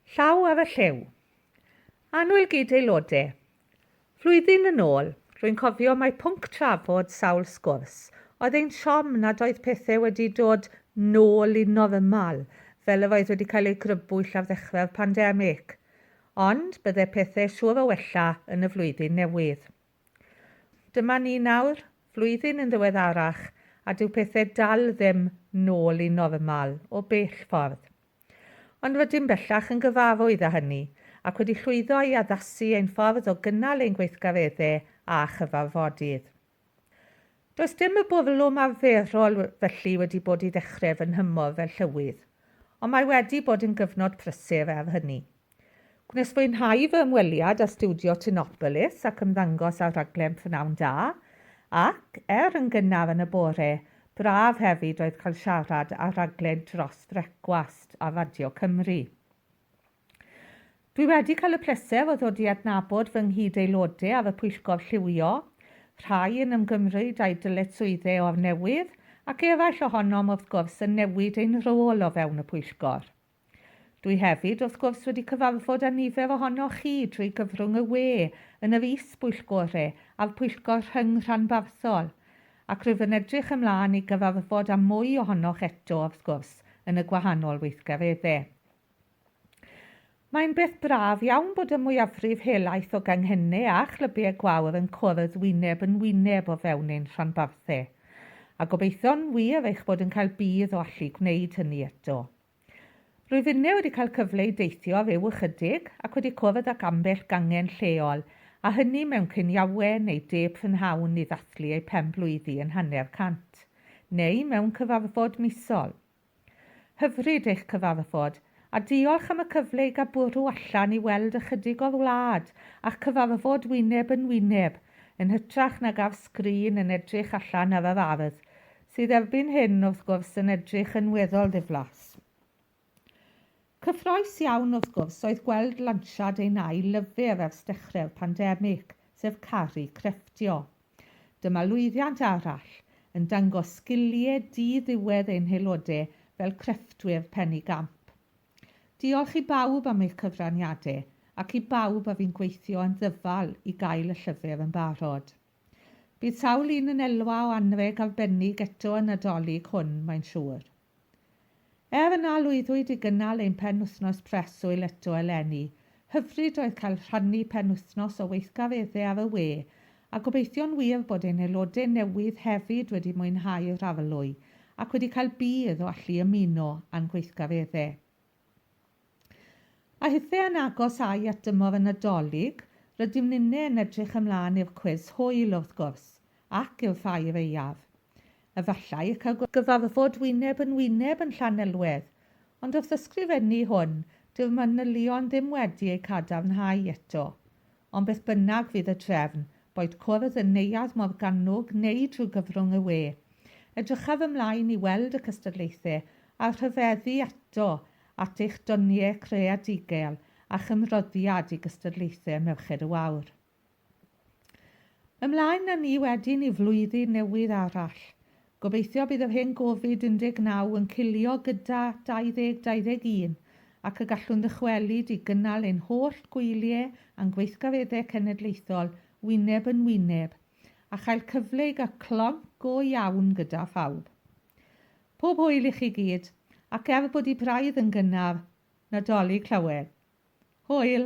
Llaw ar y llyw. Annwyl gyd-aelode. Flwyddyn yn ôl, rwy'n cofio mai pwnc trafod sawl sgwrs oedd ein siom nad oedd pethe wedi dod nôl i normal fel yr oedd wedi cael ei grybwyll ar ddechrau'r pandemig. Ond, bydde pethe siŵr o wella yn y flwyddyn newydd. Dyma ni nawr, flwyddyn yn ddiweddarach, a dyw pethe dal ddim nôl i normal, o bell ffordd. Ond rydym bellach yn gyfarwydd â hynny ac wedi llwyddo i addasu ein ffordd o gynnal ein gweithgareddau a chyfarfodydd. Does dim y bwrlwm arferol felly wedi bod i ddechrau fy nhymor fel llywydd, ond mae wedi bod yn gyfnod prysur er hynny. Gwnes fwynhau fy ymweliad â stiwdio Tinopolis ac ymddangos ar raglen Prynhawn Da, ac, er yn gynnar yn y bore, braf hefyd oedd cael siarad ar raglen Dros Frecwast ar Radio Cymru. Dwi wedi cael y pleser o ddod i adnabod fy nghyd-aelodau ar y pwyllgor lliwio, rhai yn ymgymryd â'u dyletswyddau o'r newydd, ac eraill ohonom wrth gwrs yn newid ein rôl o fewn y pwyllgor. Dwi hefyd, wrth gwrs, wedi cyfarfod â nifer ohonoch chi trwy gyfrwng y we yn yr is-bwyllgore a'r pwyllgor rhyng-rhanbarthol, ac rwyf yn edrych ymlaen i gyfarfod â mwy ohonoch eto, wrth gwrs, yn y gwahanol weithgareddau. Mae'n beth braf iawn bod y mwyafrif helaeth o ganghennau a chlybiau gwawr yn cwrdd wyneb yn wyneb o fewn ein rhanbarthau, a gobeithio'n wir eich bod yn cael budd o allu gwneud hynny eto. Rwyf inne wedi cael cyfle i deithio ryw ychydig ac wedi cwrdd ag ambell gangen lleol, a hynny mewn ciniawe neu de prynhawn i ddathlu eu pen-blwyddi yn hanner cant, neu mewn cyfarfod misol. Hyfryd eich cyfarfod, a diolch am y cyfle i gael bwrw allan i weld ychydig o'r wlad a'ch cyfarfod wyneb yn wyneb, yn hytrach nag ar sgrin yn edrych allan ar yr ardd, sydd erbyn hyn, wrth gwrs, yn edrych yn weddol ddiflas. Cyffrous iawn, wrth gwrs, oedd gweld lansiad ein ail lyfr ers dechrau'r pandemig, sef Caru Crefftio. Dyma lwyddiant arall, yn dangos sgiliau di-ddiwedd ein haelodau fel crefftwyr penigamp. Diolch i bawb am eich cyfraniadau, ac i bawb a fu'n gweithio yn ddyfal i gael y llyfr yn barod. Bydd sawl un yn elwa o anrheg arbennig eto y Nadolig hwn, mae'n siŵr. Er na lwyddwyd i gynnal ein penwythnos preswyl eto eleni, hyfryd oedd cael rhannu penwythnos o weithgareddau ar y we, a gobeithio'n wir bod ein aelodau newydd hefyd wedi mwynhau'r arlwy ac wedi cael budd o allu ymuno â'n gweithgareddau. A hithe yn agosáu at dymor y Nadolig, rydym ninne yn edrych ymlaen i'r cwis hwyl, wrth gwrs, ac i'r ffair aeaf. Efallai y cael gyfarfod wyneb yn wyneb yn Llanelwedd, ond wrth ysgrifennu hwn, dyw'r manylion ddim wedi eu cadarnhau eto. Ond beth bynnag fydd y drefn, boed cwrdd yn Neuadd Morgannwg neu drwy gyfrwng y we, edrychaf ymlaen i weld y cystadlaethau a rhyfeddu ato at eich doniau creadigol a'ch ymroddiad i gystadlaethau Merched y Wawr. Ymlaen â ni wedyn i flwyddyn newydd arall. Gobeithio bydd yr hen Covid 19 yn cilio gyda 2021 ac y gallwn ddychwelyd i gynnal ein holl gwyliau a'n gweithgareddau cenedlaethol wyneb yn wyneb a chael cyfle i gael clonc go iawn gyda phawb. Pob hwyl i chi gyd, ac er bod i braidd yn gynnar, Nadolig Llawen. Hwyl!